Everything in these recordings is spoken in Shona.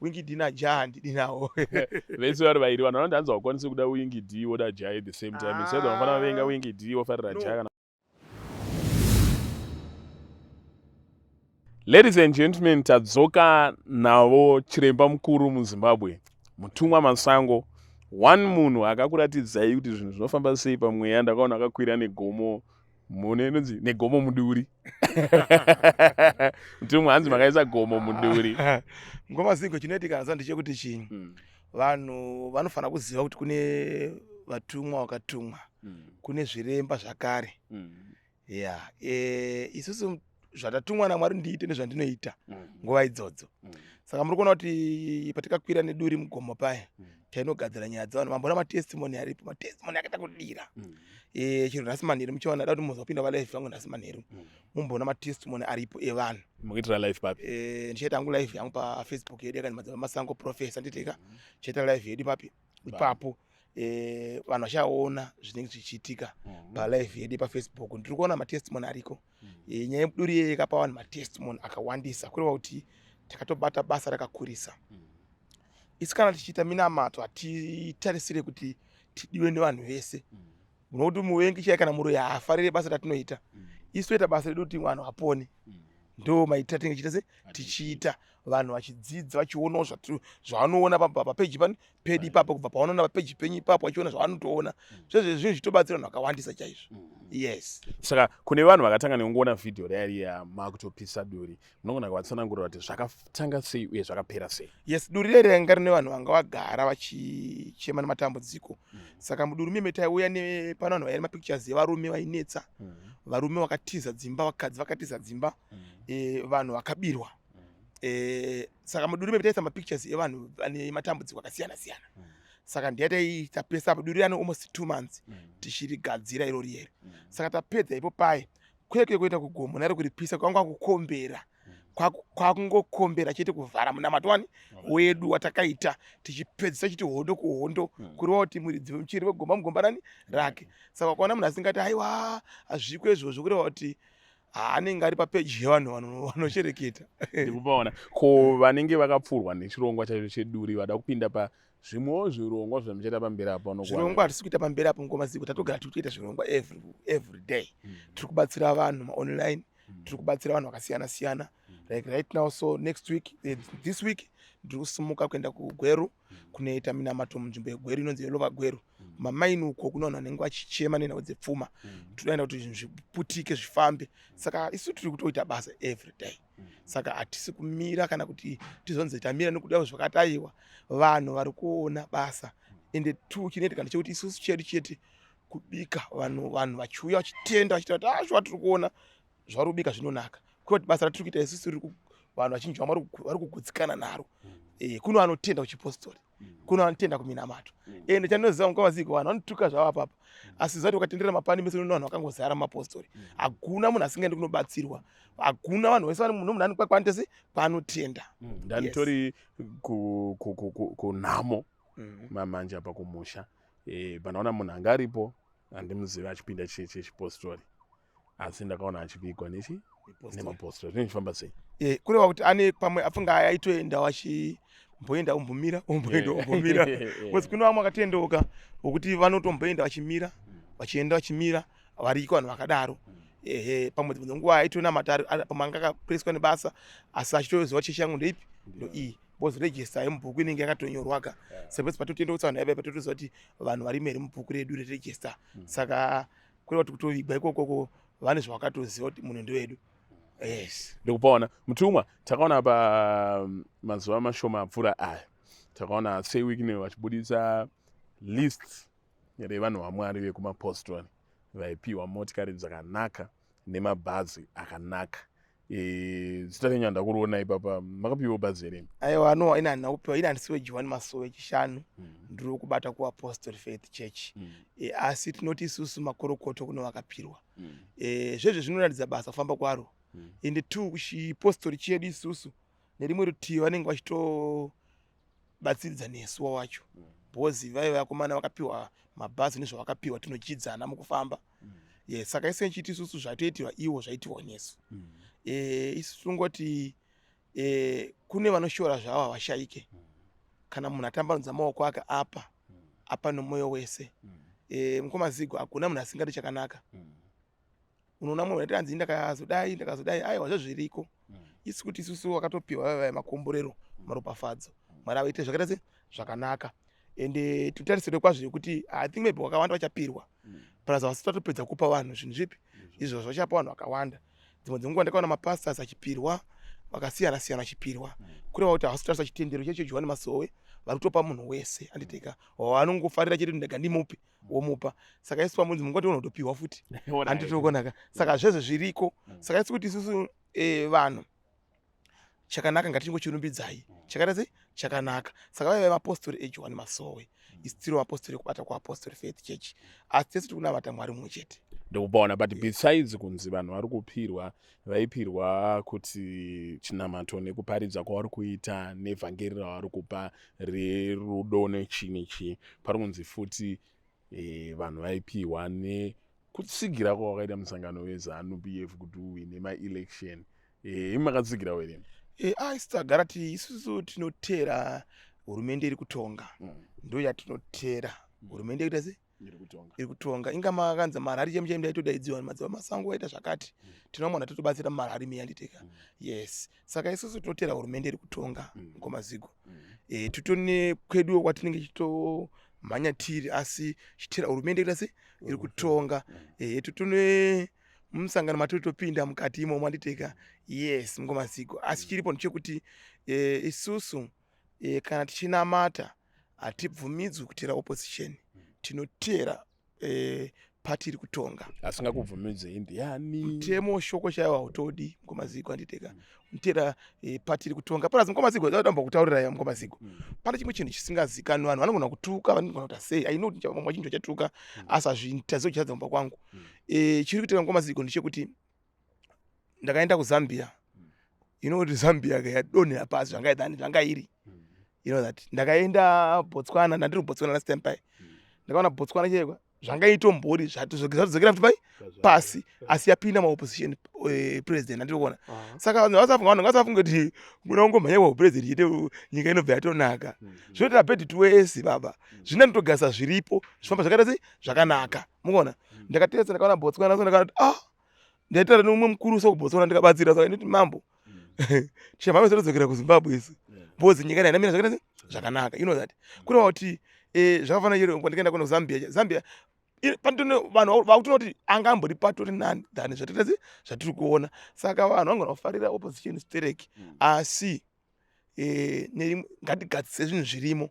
Winky D naJah handidi nawo. Vese vari vairi vanhu vanoti hanzi haukwanisi kuda Winky D woda Jah at the same time. Instead vanofanira vavenga Winky D wofarira Jah kana. Ladies and gentlemen, tadzoka navo chiremba mukuru muZimbabwe, Mutumwa Masango. One munhu akakuratidzai kuti zvinhu zvinofamba sei pamweya. Ndakaona akakwira negomo mune inonzi negomo muduri. Mutumwa hanzi makaisa gomo muduri. Ngoma zingo chinoitika nhasi ndechekuti chii? Vanhu vanofanira kuziva kuti kune vatumwa vakatumwa, kune zviremba zvakare. Yeah, isusu zvatatumwa naMwari ndiite nezvandinoita nguva idzodzo. Saka muri kuona kuti patikakwira neduri mugomo paya, tainogadzira nyaya dzevanhu. Mamboona matestimony aripo, matestimony akaita kudira. Chero nhasi manheru muchiona da kuti muzopinda palive yangu nhasi manheru, mumboona matestimony aripo evanhu. Mukuitira live papi? Ndichaita hangu live yangu paFacebook yedu yakanzi Madzibaba Masango Professor, nditika chaita live yedu papi ipapo. Vanhu vachaona zvinenge zvichiitika palive yedu paFacebook. Ndiri kuona matestimony ariko. Nyaya yemuduri yeye yakapa vanhu matestimony akawandisa, kureva kuti takatobata basa rakakurisa. Isi kana tichiita minamato hatitarisire kuti tidiwe nevanhu vese, nokuti muvengi chaiye kana muroyi haafarire basa ratinoita. Isu toita basa redu kuti vanhu vapone, ndo maitira tinenge tichiita se tichiita vanhu vachidzidza, vachionawo zvavanoona papeji pani pedu ipapo, kubva pavanoona papeji penyu ipapo vachiona zvavanotoona. Zvezvo zvinhu zvitobatsira vanhu vakawandisa chaizvo. Yes. Saka kune vanhu vakatanga nekungoona vhidhiyo riya riya makutopisa duri, munogona kuvatsanangurira kuti zvakatanga sei uye zvakapera sei? Yes, duri reri ranga rine vanhu vanga vagara vachichema nematambudziko. Saka muduri mime taiuya nepano vanhu vaine mapictures evarume vainetsa, varume vakatiza dzimba, vakadzi vakatiza dzimba, vanhu vakabirwa. Saka muduri mime taisa mapictures evanhu vane matambudziko akasiyana siyana. Saka ndiye taitapesa apa duri rano almost 2 months tichirigadzira irori yeri. Saka tapedza ipo paye kweke kuenda kugomo nari kuripisa kwanga kukombera, kwakungokombera chete kuvhara munamato wani wedu watakaita tichipedzisa chiti hondo kuhondo, kureva kuti muridzi wemuchiri wegomba mugomba rani rake. Saka ukaona munhu asingati aiwa hazviko izvozvo, kureva kuti haanenge ari papeji yevanhu vanoshereketa. Ndikupaona ko vanenge vakapfurwa nechirongwa chacho cheduri vada kupinda pa zvimwewo zvirongwa zvamuchaita pamberi apo? Zvirongwa hatisi kuita pamberi apo, ngoma ziko tatogara tiri kutoita zvirongwa every day. Tiri kubatsira vanhu maonline, tiri kubatsira vanhu vakasiyana siyana. Like right now, so next week, this week ndiri kusimuka kuenda kuGweru kunoita minamato munzvimbo yeGweru inonzi Yelova Gweru, mamaini uko kune vanhu vanenge vachichema nenhau dzepfuma. Todaenda kuti zvinhu zviputike, zvifambe. Saka isu tiri kutoita basa every day, saka hatisi kumira kana kuti tizonzi tamira nekuda zvakati. Aiwa, vanhu vari kuona basa. Ende two, chinoitika ndechekuti isusu chedu chete kubika, vanhu vachiuya vachitenda, vachita kuti ashuwa tiri kuona zvavari kubika zvinonaka, kwete kuti basa ratiri kuita isusu riri vanhu vazhinji vamwe vari kugutsikana naro. Kuno vanotenda kuchipostori, kuno vanotenda kuminamato. Ende chandinoziva mukavaziko, vanhu vanotuka zvavo apapa, asi zati ukatendera mapani mese unoona vanhu vakangozara mapostori. Hakuna munhu asingaendi kunobatsirwa, hakuna. Vanhu vese vane munhu munhu kwanoita kwanotenda. Ndanditori kunhamo mamanje apa kumusha, pandaona munhu anga aripo handimuzivi achipinda chechipostori, asi ndakaona achivigwa nechi nemapostori. Zvinenge zvichifamba sei? Kureva kuti ane pamwe afunga aitoenda vachimboenda ombomira, omboenda ombomira, because kune vamwe vakatendeuka vokuti vanotomboenda vachimira, vachienda vachimira, variko vanhu vakadaro. Ehe, pamwe dzimwe nguva aitonamata pamwe anga akapreswa nebasa, asi achitoziva chechi yangu ndeipi, ndo iyi, because register yemubhuku inenge yakatonyorwa ka. Sepesi patotendeutsa vanhu vaiva patotoziva kuti vanhu varimo here mubhuku redu reregister. Saka kureva kuti kutovigwa ikokoko vane zvavakatoziva kuti munhu ndewedu. Yes. Ndikupaona mutumwa. Takaona pa mazuva mashoma apfuura aya, takaona Sir Wicknell vachibudisa list revanhu vaMwari vekumapostori vaipiwa motikari dzakanaka nemabhazi akanaka. Zita renyu handakuriona ipapa. Makapiwa bhazi here? Aiwa, no, ina handina kupiwa. Ina handisi weJohane Masowe Chishanu, ndiri kubata kuApostle Faith Church. Asi tinoti isusu makorokoto kuno vakapirwa. Zvezvo zvinoratidza basa kufamba kwaro. Ende two, kuchipostori chedu isusu nerimwe rutivi vanenge vachitobatsiridza nesu wacho, because vaiva vakomana vakapiwa mabhazi nezvavakapiwa, tinodyidzana mukufamba. Yes, saka ise chiti isusu zvatoitirwa ivo zvaitirwa nesu. Isu tinongoti Kune vanoshora zvavo havashaike. Kana munhu atambanudza maoko ake apa apa nomwoyo wese. Mukoma Zigo, hakuna munhu asingadi chakanaka. Unoona mumwe ati hanzi ndakazodai, ndakazodai, aiwa, zvezviriko. Isi kuti isusu wakatopiwa vaiva makomborero, maropafadzo. Mwari avaite zvakaita se zvakanaka. Ende titarisire kwazvo yekuti I think maybe wakawanda vachapirwa. Plus vasati vatopedza kupa vanhu zvinhu zvipi izvozvo, vachapa vanhu vakawanda. Dzimwe dzenguva ndakaona mapastors achipirwa vakasiyana siyana achipirwa, kureva kuti havasi kutarisa chitendero checho Johani Masowe, vari kutopa munhu wese anditeka vanongofarira chete, ndega ndimupi womupa. Saka isu pamunzi mungati unotopiwa futi, handitokonaka. Saka zvezvo zviriko. Saka isi kuti isusu vanhu chakanaka ngatingochirumbidzai, chakaita sei chakanaka. Saka vaiva mapostori eJohani Masowe, isu tiri mapostori ekubata kuApostle Faith Church, asi tese tiri kunamata Mwari mumwe chete. Ndikupaona, but besides kunzi vanhu vari kupirwa, vaipirwa kuti chinamato nekuparidza kwavari kuita nevhangeri ravari kupa rerudo nechii nechii, pari kunzi futi vanhu vaipiwa nekutsigira kwavakaita musangano weZANU PF kuti uwine maelection. Imi makatsigirawo here? Isu tagara ti isusu tinotera hurumende iri kutonga. Ndo yatinotera, hurumende ikuita sei iri kutonga. Inga makanzi marari chemu chemu ndaitodaidziwa madzibaba Masango vaita zvakati. Tinoona mwana totobatsira mumarari miyanditeka. Yes, saka isusu tinotera hurumende iri kutonga. Mukoma Zigo, titone kweduwo kwatinenge tichitomhanya tiri, asi chitera hurumende ikuita sei iri kutonga. Titone mumusangano matiri topinda mukati imomo, anditeka. Yes, mukoma Zigo, asi chiripo ndechekuti isusu kana tichinamata hatibvumidzwi kutera opposition, tinotera pati iri kutonga. Asingakubvumidzei ndiani? Mutemo shoko chaiwo hautodi, mukoma Zigo, anditeka. Mutera pati iri kutonga. Plus, mukoma Zigo, damba kutaurira ya mukoma Zigo, pane chimwe chinhu chisingazikanwi. Vanhu vanogona kutuka, vanogona kuita sei. I know kuti vamwe vachinji vachatuka, asi hazvitazivo chichadza mumba kwangu. Chiri kuitika, mukoma Zigo, ndechekuti ndakaenda kuZambia. You know kuti Zambia yadonhera pasi zvanga iri. You know that ndakaenda Botswana, ndandiri kuBotswana last time pai, ndakaona Botswana chekwa zvangaitombori zvatodzokera futi pai pasi, asi yapinda maopposition president, andiri kuona. Saka vanhu vasafunga, vanhu ngasafunge kuti muna ungomhanya kwaupresident chete nyika inobva yatonaka. Zvinoita bad to worse, baba. Zvina nditogasa zviripo zvifamba zvakaita sei zvakanaka. Mukuona ndakateresa, ndakaona Botswana, so ndakaona kuti ah, ndaitaura neumwe mukuru so kuBotswana, ndikabatsira. Saka nditi mambo tichamhanya todzokera kuZimbabwe isu because nyika ina haina zvakaita sei zvakanaka. You know that kureva kuti zvakafanana chero kwandikaenda kuno Zambia. Zambia panotone vanhu vakutoona kuti anga ambori patori nani than zvatoita sei zvatiri kuona. Saka vanhu vangona kufarira opposition stereki, asi ngatigadzise zvinhu zvirimo.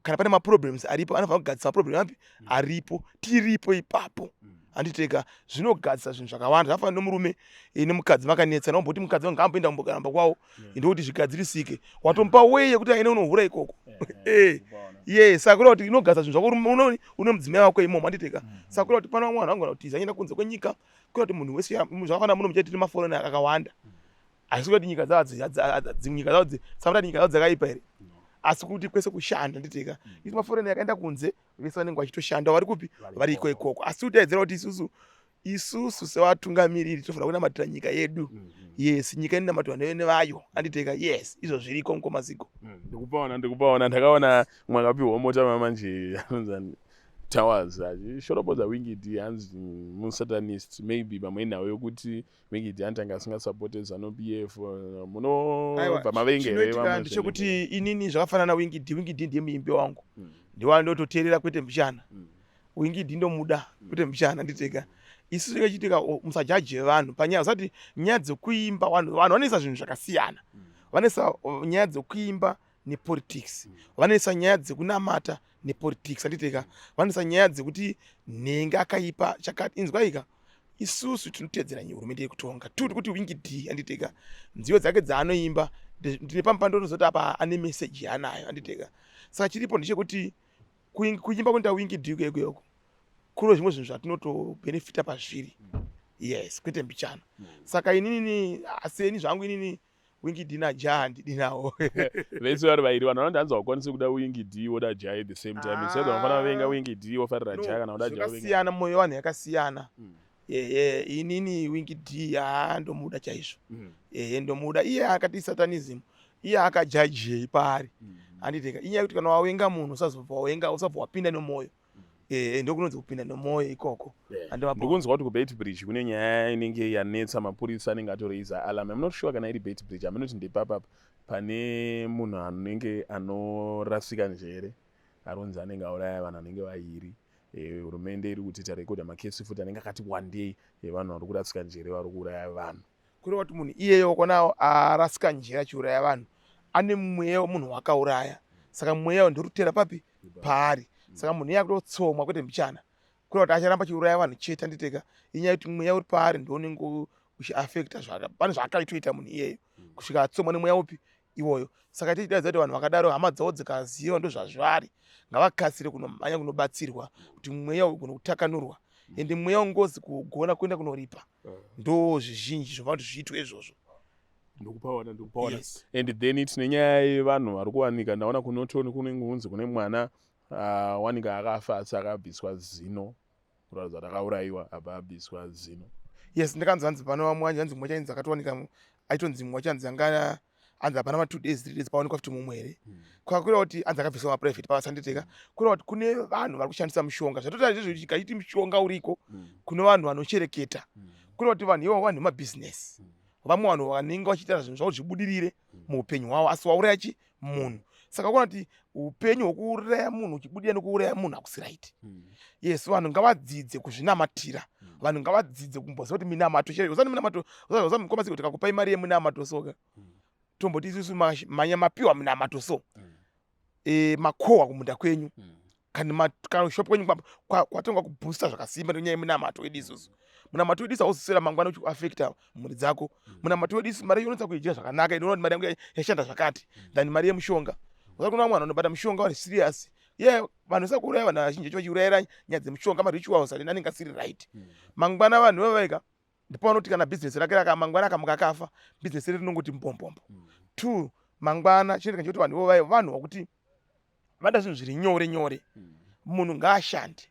Kana pane maproblems aripo, anofanira kugadzisa maproblem api aripo, tiripo ipapo, handiteka. Zvinogadzisa zvinhu zvakawanda. Zvakafanana nomurume nemukadzi vakanetsana, wamboti mukadzi wangu ngaamboenda kumbokaramba kwawo, ndokuti zvigadzirisike. Watomupa way yekuti aende unohura ikoko. Ye, saka kureva kuti inogadzisa zvinhu zvako une mudzimai wako imomo, handiteka. Saka kureva kuti pane vamwe vanhu vangona kutiza achienda kunze kwenyika, kureva kuti munhu wese zvakafanana muno muchati tine maforeign akawanda. Haisi kuti nyika dzavo nyika dzavo sakuti nyika dzavo dzakaipa here, asi kuti kwese kushanda, nditeka. Isi maforeign akaenda kunze vese vanenge vachitoshanda vari kupi, variko ikoko. Asi kutaidzira kuti isusu sevatungamiriri tofanira kunamatira nyika yedu. Yes, nyika inonamatirwa nevayo, anditeka. Yes, izvo zviriko, mukoma Zigo. Ndikupaona, ndikupaona. Ndakaona mwakapiwa mota mamanje anonzi Towers achishoropodza Winky D, hanzi musatanist. Maybe pamwe inhau yokuti Winky D anotanga asingasapote ZANU PF, munobva mavenga here? Chinoitika ndechekuti inini zvakafanana Winky D, Winky D ndiye muimbi wangu, ndiwa ndototeerera kwete mbichana. Winky D ndomuda kwete mbichana, nditeka. Isu chikachitika, musajaje vanhu panyaya, usati nyaya dzekuimba. Vanhu vanoisa zvinhu zvakasiyana. Vanoisa nyaya dzekuimba nepolitics, vanoisa nyaya dzekunamata nepolitics, anditeka. Vanoisa nyaya dzekuti nhengi akaipa chakati. Inzwaika, isusu tinotedzera hurumende yekutonga tuti kuti Winky D, anditeka, nziyo dzake dzaanoimba ndine pamwe pandotozoti apa ane meseji yaanayo, anditeka. Saka chiripo ndechekuti kuimba kunoita Winky D ikoko kune zvimwe zvinhu zvatinotobhenefita pazviri. Yes, kwete mbichana. Saka inini aseni zvangu inini Winky D naJah handidi nawo. Vese vari vairi vanhu vanoti hanzi haukwanisi kuda Winky D woda Jah at the same time. Instead vanofanira venga Winky D wofarira Jah, kana kuda Jah wovenga. Zvakasiyana, mwoyo yevanhu yakasiyana. Ehe, inini Winky D haa, ndomuda chaizvo. Ehe, ndomuda. Iye akati satanism. Iye akajajei paari? Handiteka inyaya yekuti kana wawenga munhu, usazobva wawenga, usabva wapinda nomwoyo. Ndokunonzi kupinda nomwoyo ikoko. Handivapo. Ndikunzwa kuti kuBeitbridge kune nyaya inenge yanetsa, mapurisa anenge atoraisa alarm. I'm not sure kana iri Beitbridge, haminoti ndepapapa pane munhu anenge anorasika njere, arunzi anenge auraya vanhu vanenge vairi. Hurumende iri kuti tarekodha makesi futi anenge akati wandei evanhu vari kurasika njere, vari kuuraya vanhu. Kureva kuti munhu iyeyo kona arasika njere achiuraya vanhu, ane mweya wemunhu wakauraya. Saka mweya ndorutera papi? Paari. Saka munhu iye akutotsomwa, kwete mbichana. Kureva kuti acharamba achiuraya vanhu chete. Anditeka inyaya yekuti mweya uri paari ndounenge uchiafecta pane zvaakaitoita munhu iyeyo kusvika atsomwa nemweya upi iwoyo. Saka tichidaidza kuti vanhu vakadaro, hama dzavo dzikaziva ndo zvazvari, ngavakasire kunomhanya kunobatsirwa kuti mweya uyu ugone kutakanurwa. Ende mweya wengozi kugona kuenda kunoripa, ndo zvizhinji zvova kuti zviitwe izvozvo. Ndikupaona, ndikupaona. Yes. And then tine nyaya yevanhu vari kuwanika. Ndaona kuNorton kunenge kunzi kune mwana wanika akafa, asi akabviswa zino, kuratidza kuti akaurayiwa, abva abviswa zino. Yes, ndakanzi hanzi pano vamwe hanzi mumwe chainzi akatowanika, aitonzi mumwe wachanzi anga hanzi hapana ma 2 days, 3 days pawanikwa futi mumwe here. Kwakureva kuti hanzi akabviswa maprivate pavasanditeka. Kureva kuti kune vanhu vari kushandisa mushonga. Zvatoita izvozvo chikaiti mushonga uriko, kune vanhu vanoshereketa. Kureva kuti vanhu ivavo vanhu vemabhizinesi, vamwe vanhu vanenge vachiita zvinhu zvavo zvibudirire muupenyu hwavo, asi wauraya chi munhu. Saka kuona kuti upenyu hwekuuraya munhu uchibudira nekuuraya munhu hakusi right. Yes, vanhu ngavadzidze kuzvinamatira. Vanhu ngavadzidze kumboziva kuti minamato chaiyo. Usani minamato usamukomasiko tikakupai mari yeminamato soka, tomboti isusu manya mapiwa minamato so, makohwa kumunda kwenyu kana kana shop kwenyu kwatonga kubhusta zvakasimba nenyaya yeminamato yedu. Isusu munamato wedu isu hauzoswera mangwana uchiafecta mhuri dzako. Munamato wedu isu mari unonatsa kuidya zvakanaka. Inoona kuti mari yangu yashanda zvakati than mari yemushonga. Usati kuna vamwe vanhu vanobata mushonga vari serious ye vanhu vasakuuraya. Vanhu vazhinji vacho vachiurayira nyaya dzemushonga, marituals anenge asiri right. Mangwana vanhu vavaika ndipo vanoti kana bhizinesi rake raka mangwana akamuka akafa, bhizinesi riri rinongoti mbombombo. Two, mangwana chinoitika chekuti vanhu ivo vai vanhu vakuti vada zvinhu zviri nyore nyore. Munhu ngaashande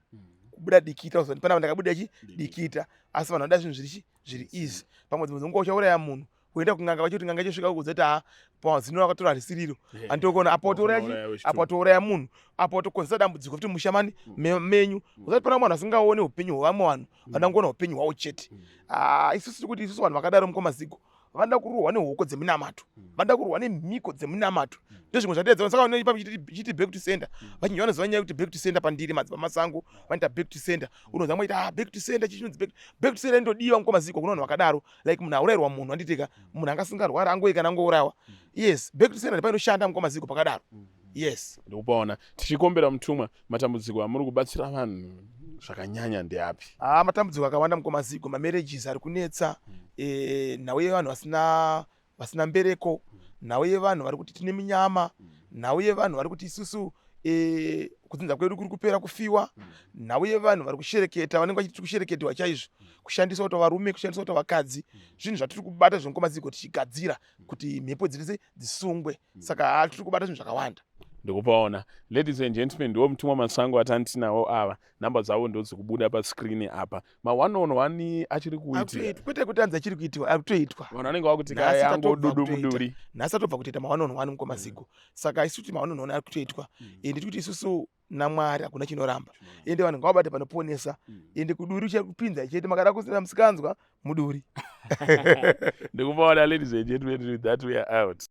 kubuda dikita uzoti panapa ndakabuda chi dikita, asi vanhu vanoda zvinhu zviri zviri easy. Pamwe dzimwe dzenguva uchauraya munhu, kuenda kun'anga, vachoti n'anga ichosvika kuudza kuti ha, pazino rakatora risiriro. Handitokona apo watouraya chi, apo watouraya munhu, apo watokonzesa dambudziko futi mushamani menyu. Usati pana vanhu vasingaoni upenyu hwevamwe vanhu, vanangoona upenyu hwavo chete. Ah, isusu tiri kuti isusu vanhu vakadaro, mukomaziko, vanoda kurohwa nehoko dzeminamato, vanoda kurohwa nemhiko dzeminamato. Ndozvimwe zvateedza. Saka ipa chiti back to sender, vazhinji vanoziva nyaya yekuti back to sender. Pandiri madzibaba Masango vanoita back to sender. Unonzwa mwaita, ah, back to sender, chichinonzi back to sender indodiwa, mukomaziko, kuna vanhu vakadaro, like munhu aurayirwa munhu, anditika munhu anga asingarwari, angoyi kana angourawa. Yes, back to sender ndipainoshanda, mukomaziko, pakadaro. Yes. Ndikupaona. Tichikombera mutumwa, matambudziko amuri kubatsira vanhu zvakanyanya ndeapi? Ah, matambudziko akawanda, mukomaziko. Mamarriages ari kunetsa, nhau yevanhu vasina mbereko, nhau yevanhu vari kuti tine minyama, nhau yevanhu vari kuti isusu kudzinza kwedu kuri kupera kufiwa, nhau yevanhu vari kushereketa, vanenge vachiti kushereketwa chaizvo, kushandiswa kuita varume, kushandiswa kuita vakadzi. Zvinhu zvatiri kubata zvemukomaziko, tichigadzira kuti mhepo dziri dzisungwe. Saka ha, tiri kubata zvinhu zvakawanda. Ndikupaona. Ladies and gentlemen, ndiwo mutumwa Masango atandinawo ava. Namba dzavo ndodzikubuda pascreen apa. Ma1 on 1 achiri kuitika? Akutoitwa, kwete kuti anzi achiri kuitiwa, ari kutoitwa. Vanhu vanenge vakuti Nhasi kayango tatobva dudu kutoita. muduri. Nhasi tatobva kutoita ma1 on 1, mukomaziko. Saka isu kuti ma1 on 1 ari kutoitwa. Ende tiri kuti isusu naMwari hakuna chinoramba. Ende vanhu ngavabate panoponesa. Ende kuduri uchakupinza chete, makada kusina musikanzwa muduri. Ndikupaona. Ladies and gentlemen, with that we are out.